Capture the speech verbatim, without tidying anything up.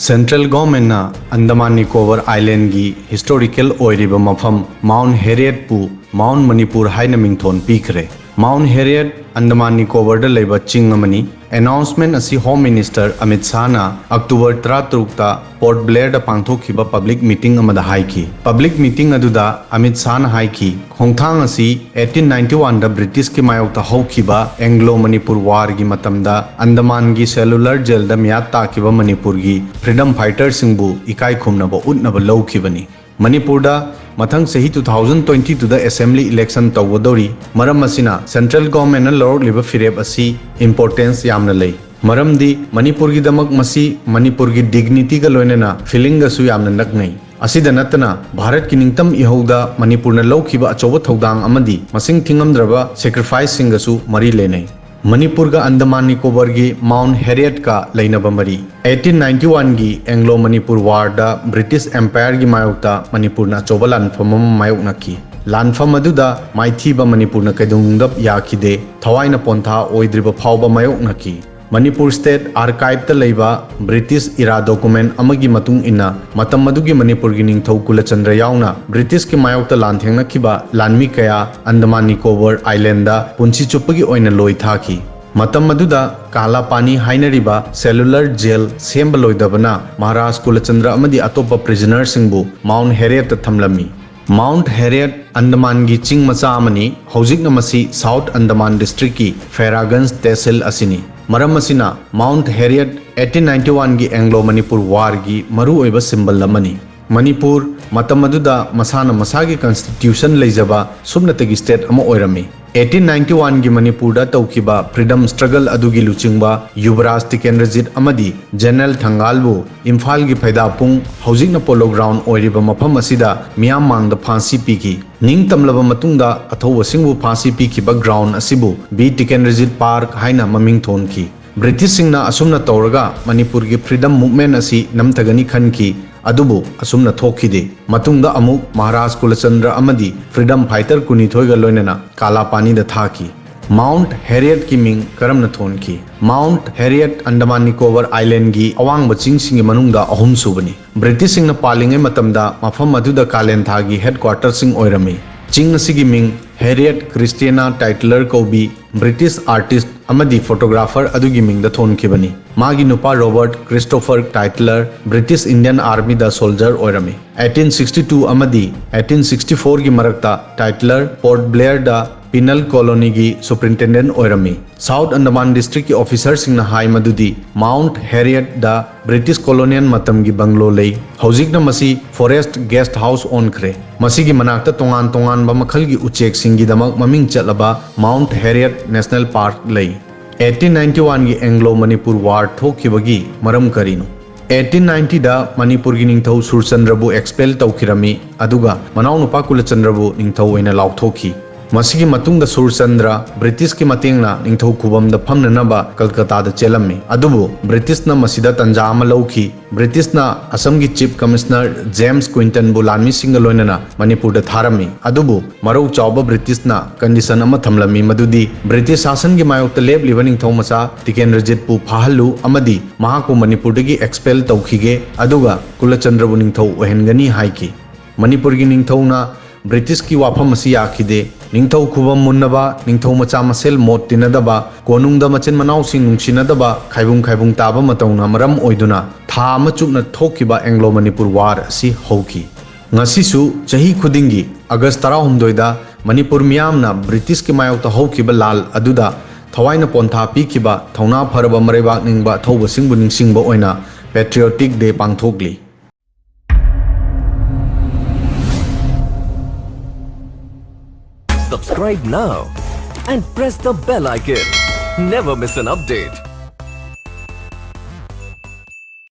Central Governmentꯅ Andaman Nicobar Islandꯒꯤ historical ꯑꯣꯏꯔꯤꯕ ꯃꯐꯝ Mount Harrietꯄꯨ Mount Manipur ꯍꯥꯏꯅ ꯃꯤꯡꯊꯣꯟ ꯄꯤꯈ꯭ꯔꯦ꯫ Mount Harriet Andaman Nicobarꯗ ꯂꯩꯕ ꯆꯤꯡ ꯑꯃꯅꯤ꯫ Announcement ꯑꯁꯤ Home Minister Amit ꯁꯥꯍꯅ October ꯇꯔꯥꯇꯔꯨꯛꯇ Port Blairꯗ ꯄꯥꯡꯊꯣꯛꯈꯤꯕ public meeting ꯑꯃꯗ ꯍꯥꯏꯈꯤ꯫ Public meeting ꯑꯗꯨꯗ ꯑꯃꯤꯠ ꯁꯥꯍꯅ ꯍꯥꯏꯈꯤ, ꯈꯣꯡꯊꯥꯡ ꯑꯁꯤ eighteen ninety oneꯗ Britishꯀꯤ ꯃꯥꯌꯣꯛꯇ ꯍꯧꯈꯤꯕ Anglo Manipur Warꯒꯤ ꯃꯇꯝꯗ Andamanꯒꯤ cellular jailꯗ ꯃꯤꯌꯥꯠ ꯇꯥꯈꯤꯕ ꯃꯅꯤꯄꯨꯔꯒꯤ freedom fighterꯁꯤꯡꯕꯨ ꯏꯀꯥꯏ ꯈꯨꯝꯅꯕ ꯎꯠꯅꯕ ꯂꯧꯈꯤꯕꯅꯤ꯫ ꯃꯅꯤꯄꯨꯔꯗ ꯃꯊꯪ ꯆꯍꯤ two thousand twenty twoꯗ assembly election ꯇꯧꯒꯗꯧꯔꯤ꯫ ꯃꯔꯝ ꯑꯁꯤꯅ Central Governmentꯅ ꯂꯧꯔꯛꯂꯤꯕ ꯐꯤꯔꯦꯞ ꯑꯁꯤ importance ꯌꯥꯝꯅ ꯂꯩ꯫ ꯃꯔꯝꯗꯤ ꯃꯅꯤꯄꯨꯔꯒꯤꯗꯃꯛ ꯃꯁꯤ ꯃꯅꯤꯄꯨꯔꯒꯤ dignityꯒ ꯂꯣꯏꯅꯅ feelingꯒꯁꯨ ꯌꯥꯝꯅ ꯅꯛꯅꯩ꯫ ꯑꯁꯤꯗ ꯅꯠꯇꯅ ꯚꯥꯔꯠꯀꯤ ꯅꯤꯡꯇꯝ ꯏꯍꯧꯗ ꯃꯅꯤꯄꯨꯔꯅ ꯂꯧꯈꯤꯕ ꯑꯆꯧꯕ ꯊꯧꯗꯥꯡ ꯑꯃꯗꯤ ꯃꯁꯤꯡ ꯊꯤꯉꯝꯗ꯭ꯔꯕ sacrificeꯁꯤꯡꯒꯁꯨ ꯃꯔꯤ ꯂꯩꯅꯩ꯫ ꯃꯅꯤꯄꯨꯔꯒ Andaman Nicobarꯒꯤ Mount Harrietꯀ ꯂꯩꯅꯕ ꯃꯔꯤ꯫ Eighteen ninety oneꯒꯤ Anglo Manipur Warꯗ British Empireꯒꯤ ꯃꯥꯌꯣꯛꯇ ꯃꯅꯤꯄꯨꯔꯅ ꯑꯆꯧꯕ ꯂꯥꯟꯐꯝ ꯑꯃ ꯃꯥꯌꯣꯛꯅꯈꯤ꯫ ꯂꯥꯟꯐꯝ ꯑꯗꯨꯗ ꯃꯥꯏꯊꯤꯕ ꯃꯅꯤꯄꯨꯔꯅ ꯀꯩꯗꯧꯅꯨꯡꯗ ꯌꯥꯈꯤꯗꯦ꯫ ꯊꯋꯥꯏꯅ ꯄꯣꯟꯊꯥ ꯑꯣꯏꯗ꯭ꯔꯤꯕ ꯐꯥꯎꯕ ꯃꯥꯌꯣꯛꯅꯈꯤ꯫ Manipur State Archiveꯇ ꯂꯩꯕ British era document ꯑꯃꯒꯤ ꯃꯇꯨꯡ ꯏꯟꯅ, ꯃꯇꯝ ꯑꯗꯨꯒꯤ ꯃꯅꯤꯄꯨꯔꯒꯤ ꯅꯤꯡꯊꯧ ꯀꯨꯂꯆꯟꯗ꯭ꯔ ꯌꯥꯎꯅ Britishꯀꯤ ꯃꯥꯌꯣꯛꯇ ꯂꯥꯟꯊꯦꯡꯅꯈꯤꯕ ꯂꯥꯟꯃꯤ ꯀꯌꯥ Andaman Nicobar Islandꯗ ꯄꯨꯟꯁꯤ ꯆꯨꯞꯄꯒꯤ ꯑꯣꯏꯅ ꯂꯣꯏ ꯊꯥꯈꯤ꯫ ꯃꯇꯝ ꯑꯗꯨꯗ ꯀꯥꯂꯥꯄꯥꯅꯤ ꯍꯥꯏꯅꯔꯤꯕ cellular jail ꯁꯦꯝꯕ ꯂꯣꯏꯗꯕꯅ ꯃꯍꯥꯔꯥꯖ ꯀꯨꯂꯆꯟꯗ꯭ꯔ ꯑꯃꯗꯤ ꯑꯇꯣꯞꯄ prisonerꯁꯤꯡꯕꯨ Mount Harrietꯇ ꯊꯝꯂꯝꯃꯤ꯫ Mount Harriet Andamanꯒꯤ ꯆꯤꯡ ꯃꯆꯥ ꯑꯃꯅꯤ꯫ ꯍꯧꯖꯤꯛꯅ ꯃꯁꯤ South Andaman Districtꯀꯤ Pheragans Tehsil ꯑꯁꯤꯅꯤ꯫ ꯃꯔꯝ ꯑꯁꯤꯅ Mount Harriet eighteen ninety oneꯒꯤ Anglo Manipur Warꯒꯤ ꯃꯔꯨꯑꯣꯏꯕ symbol ꯑꯃꯅꯤ꯫ ꯃꯅꯤꯄꯨꯔ ꯃꯇꯝ ꯑꯗꯨꯗ ꯃꯁꯥꯅ ꯃꯁꯥꯒꯤ constitution ꯂꯩꯖꯕ ꯁꯨꯞꯅꯇꯒꯤ state ꯑꯃ ꯑꯣꯏꯔꯝꯃꯤ꯫ Eighteen ninety oneꯒꯤ ꯃꯅꯤꯄꯨꯔꯗ ꯇꯧꯈꯤꯕ freedom struggle ꯑꯗꯨꯒꯤ ꯂꯨꯆꯤꯡꯕ ꯌꯨꯕꯔꯥꯖ ꯇꯤꯀꯦꯟꯗ꯭ꯔꯖꯤꯠ ꯑꯃꯗꯤ General ꯊꯪꯒꯥꯜꯕꯨ ꯏꯝꯐꯥꯜꯒꯤ ꯐꯩꯗꯥꯄꯨꯡ, ꯍꯧꯖꯤꯛꯅ Polo Ground ꯑꯣꯏꯔꯤꯕ ꯃꯐꯝ ꯑꯁꯤꯗ ꯃꯤꯌꯥꯝ ꯃꯥꯡꯗ ꯐꯥꯡꯁꯤ ꯄꯤꯈꯤ꯫ ꯅꯤꯡꯇꯝꯂꯕ ꯃꯇꯨꯡꯗ ꯑꯊꯧꯕꯁꯤꯡꯕꯨ ꯐꯥꯡꯁꯤ ꯄꯤꯈꯤꯕ ground ꯑꯁꯤꯕꯨ ꯕꯤ ꯇꯤꯀꯦꯟꯗ꯭ꯔꯖꯤꯠ Park ꯍꯥꯏꯅ ꯃꯃꯤꯡ ꯊꯣꯟꯈꯤ꯫ Britishꯁꯤꯡꯅ ꯑꯁꯨꯝꯅ ꯇꯧꯔꯒ ꯃꯅꯤꯄꯨꯔꯒꯤ freedom movement ꯑꯁꯤ ꯅꯝꯊꯒꯅꯤ ꯈꯟꯈꯤ, ꯑꯗꯨꯕꯨ ꯑꯁꯨꯝꯅ ꯊꯣꯛꯈꯤꯗꯦ꯫ ꯃꯇꯨꯡꯗ ꯑꯃꯨꯛ ꯃꯍꯥꯔꯥꯖ ꯀꯨꯂꯆꯟꯗ꯭ꯔ ꯑꯃꯗꯤ freedom fighter ꯀꯨꯟꯅꯤꯊꯣꯏꯒ ꯂꯣꯏꯅꯅ ꯀꯥꯂꯥꯄꯥꯅꯤꯗ ꯊꯥꯈꯤ꯫ Mount Harrietꯀꯤ ꯃꯤꯡ ꯀꯔꯝꯅ ꯊꯣꯟꯈꯤ? Mount Harriet Andaman Nicobar Islandꯒꯤ ꯑꯋꯥꯡꯕ ꯆꯤꯡꯁꯤꯡꯒꯤ ꯃꯅꯨꯡꯗ ꯑꯍꯨꯝꯁꯨꯕꯅꯤ꯫ ꯕ꯭ꯔꯤꯇꯤꯁꯁꯤꯡꯅ ꯄꯥꯜꯂꯤꯉꯩ ꯃꯇꯝꯗ ꯃꯐꯝ ꯑꯗꯨꯗ ꯀꯥꯂꯦꯟ ꯊꯥꯒꯤ headquarterꯁꯤꯡ ꯑꯣꯏꯔꯝꯃꯤ꯫ ꯆꯤꯡ ꯑꯁꯤꯒꯤ ꯃꯤꯡ Harriet Christiana Tytler ꯀꯧꯕꯤ British artist ꯑꯃꯗꯤ photographer ꯑꯗꯨꯒꯤ ꯃꯤꯡꯗ ꯊꯣꯟꯈꯤꯕꯅꯤ꯫ ꯃꯥꯒꯤ ꯅꯨꯄꯥ Robert Christopher Tytler British Indian Armyꯗ soldier ꯑꯣꯏꯔꯝꯃꯤ꯫ eighteen sixty two ꯑꯃꯗꯤ eighteen sixty fourꯒꯤ ꯃꯔꯛꯇ Tytler Port Blairꯗ penal colonyꯒꯤ superintendent ꯑꯣꯏꯔꯝꯃꯤ꯫ South Andaman Districtꯀꯤ officerꯁꯤꯡꯅ ꯍꯥꯏ ꯃꯗꯨꯗꯤ Mount Harrietꯗ British colonial ꯃꯇꯝꯒꯤ bungalow ꯂꯩ꯫ ꯍꯧꯖꯤꯛꯅ ꯃꯁꯤ forest guest house ꯑꯣꯟꯈ꯭ꯔꯦ꯫ ꯃꯁꯤꯒꯤ ꯃꯅꯥꯛꯇ ꯇꯣꯉꯥꯟ ꯇꯣꯉꯥꯟꯕ ꯃꯈꯜꯒꯤ ꯎꯆꯦꯛꯁꯤꯡꯒꯤꯗꯃꯛ ꯃꯃꯤꯡ ꯆꯠꯂꯕ Mount Harriet National Park ꯂꯩ꯫ eighteen ninety oneꯒꯤ Anglo Manipur War ꯊꯣꯛꯈꯤꯕꯒꯤ ꯃꯔꯝ ꯀꯔꯤꯅꯣ? eighteen ninety ꯗ ꯃꯅꯤꯄꯨꯔꯒꯤ ꯅꯤꯡꯊꯧ ꯁꯨꯔꯆꯟꯗ꯭ꯔꯕꯨ expel ꯇꯧꯈꯤꯔꯝꯃꯤ, ꯑꯗꯨꯒ ꯃꯅꯥꯎꯅꯨꯄꯥ ꯀꯨꯂꯆꯟꯗ꯭ꯔꯕꯨ ꯅꯤꯡꯊꯧ ꯑꯣꯏꯅ ꯂꯥꯎꯊꯣꯛꯈꯤ꯫ ꯃꯁꯤꯒꯤ ꯃꯇꯨꯡꯗ ꯁꯨꯔꯆꯟꯗ꯭ꯔ ꯕ꯭ꯔꯤꯇꯤꯁꯀꯤ ꯃꯇꯦꯡꯅ ꯅꯤꯡꯊꯧ ꯈꯨꯕꯝꯗ ꯐꯝꯅꯅꯕ ꯀꯜꯀꯇꯥꯗ ꯆꯦꯜꯂꯝꯃꯤ, ꯑꯗꯨꯕꯨ ꯕ꯭ꯔꯤꯇꯤꯁꯅ ꯃꯁꯤꯗ ꯇꯟꯖꯥ ꯑꯃ ꯂꯧꯈꯤ꯫ ꯕ꯭ꯔꯤꯇꯤꯁꯅ ꯑꯁꯝꯒꯤ Chief Commissioner James Quintonꯕꯨ ꯂꯥꯟꯃꯤꯁꯤꯡꯒ ꯂꯣꯏꯅꯅ ꯃꯅꯤꯄꯨꯔꯗ ꯊꯥꯔꯝꯃꯤ, ꯑꯗꯨꯕꯨ ꯃꯔꯧ ꯆꯥꯎꯕ ꯕ꯭ꯔꯤꯇꯤꯁꯅ condition ꯑꯃ ꯊꯝꯂꯝꯃꯤ, ꯃꯗꯨꯗꯤ ꯕ꯭ꯔꯤꯇꯤꯁ ꯁꯥꯁꯟꯒꯤ ꯃꯥꯌꯣꯛꯇ ꯂꯦꯞꯂꯤꯕ ꯅꯤꯡꯊꯧ ꯃꯆꯥ ꯇꯤꯀꯦꯟꯗ꯭ꯔꯖꯤꯠꯄꯨ ꯐꯥꯍꯜꯂꯨ ꯑꯃꯗꯤ ꯃꯍꯥꯛꯄꯨ ꯃꯅꯤꯄꯨꯔꯗꯒꯤ expel ꯇꯧꯈꯤꯒꯦ, ꯑꯗꯨꯒ ꯀꯨꯂꯆꯟꯗ꯭ꯔꯕꯨ ꯅꯤꯡꯊꯧ ꯑꯣꯏꯍꯟꯒꯅꯤ ꯍꯥꯏꯈꯤ꯫ ꯃꯅꯤꯄꯨꯔꯒꯤ ꯅꯤꯡꯊꯧꯅ ꯕ꯭ꯔꯤꯇꯤꯁꯀꯤ ꯋꯥꯐꯝ ꯑꯁꯤ ꯌꯥꯈꯤꯗꯦ꯫ ꯅꯤꯡꯊꯧ ꯈꯨꯕꯝ ꯃꯨꯟꯅꯕ, ꯅꯤꯡꯊꯧ ꯃꯆꯥ ꯃꯁꯦꯜ ꯃꯣꯠ ꯇꯤꯟꯅꯗꯕ, ꯀꯣꯅꯨꯡꯗ ꯃꯆꯤꯟ ꯃꯅꯥꯎꯁꯤꯡ ꯅꯨꯡꯁꯤꯅꯗꯕ, ꯈꯥꯏꯕꯨꯡ ꯈꯥꯏꯕꯨꯡ ꯇꯥꯕ ꯃꯇꯧꯅ ꯃꯔꯝ ꯑꯣꯏꯗꯨꯅ ꯊꯥ ꯑꯃ ꯆꯨꯞꯅ ꯊꯣꯛꯈꯤꯕ Anglo Manipur War ꯑꯁꯤ ꯍꯧꯈꯤ꯫ ꯉꯁꯤꯁꯨ ꯆꯍꯤ ꯈꯨꯗꯤꯡꯒꯤ August ꯇꯔꯥꯍꯨꯝꯗꯣꯏꯗ ꯃꯅꯤꯄꯨꯔ ꯃꯤꯌꯥꯝꯅ ꯕ꯭ꯔꯤꯇꯤꯁꯀꯤ ꯃꯥꯌꯣꯛꯇ ꯍꯧꯈꯤꯕ ꯂꯥꯜ ꯑꯗꯨꯗ ꯊꯋꯥꯏꯅ ꯄꯣꯟꯊꯥ ꯄꯤꯈꯤꯕ ꯊꯧꯅꯥ ꯐꯔꯕ ꯃꯔꯩꯕꯥꯛ ꯅꯤꯡꯕ ꯑꯊꯧꯕꯁꯤꯡꯕꯨ ꯅꯤꯡꯁꯤꯡꯕ ꯑꯣꯏꯅ Patriotic Day ꯄꯥꯡꯊꯣꯛꯂꯤ꯫ Subscribe now and press the bell icon. Never miss an update.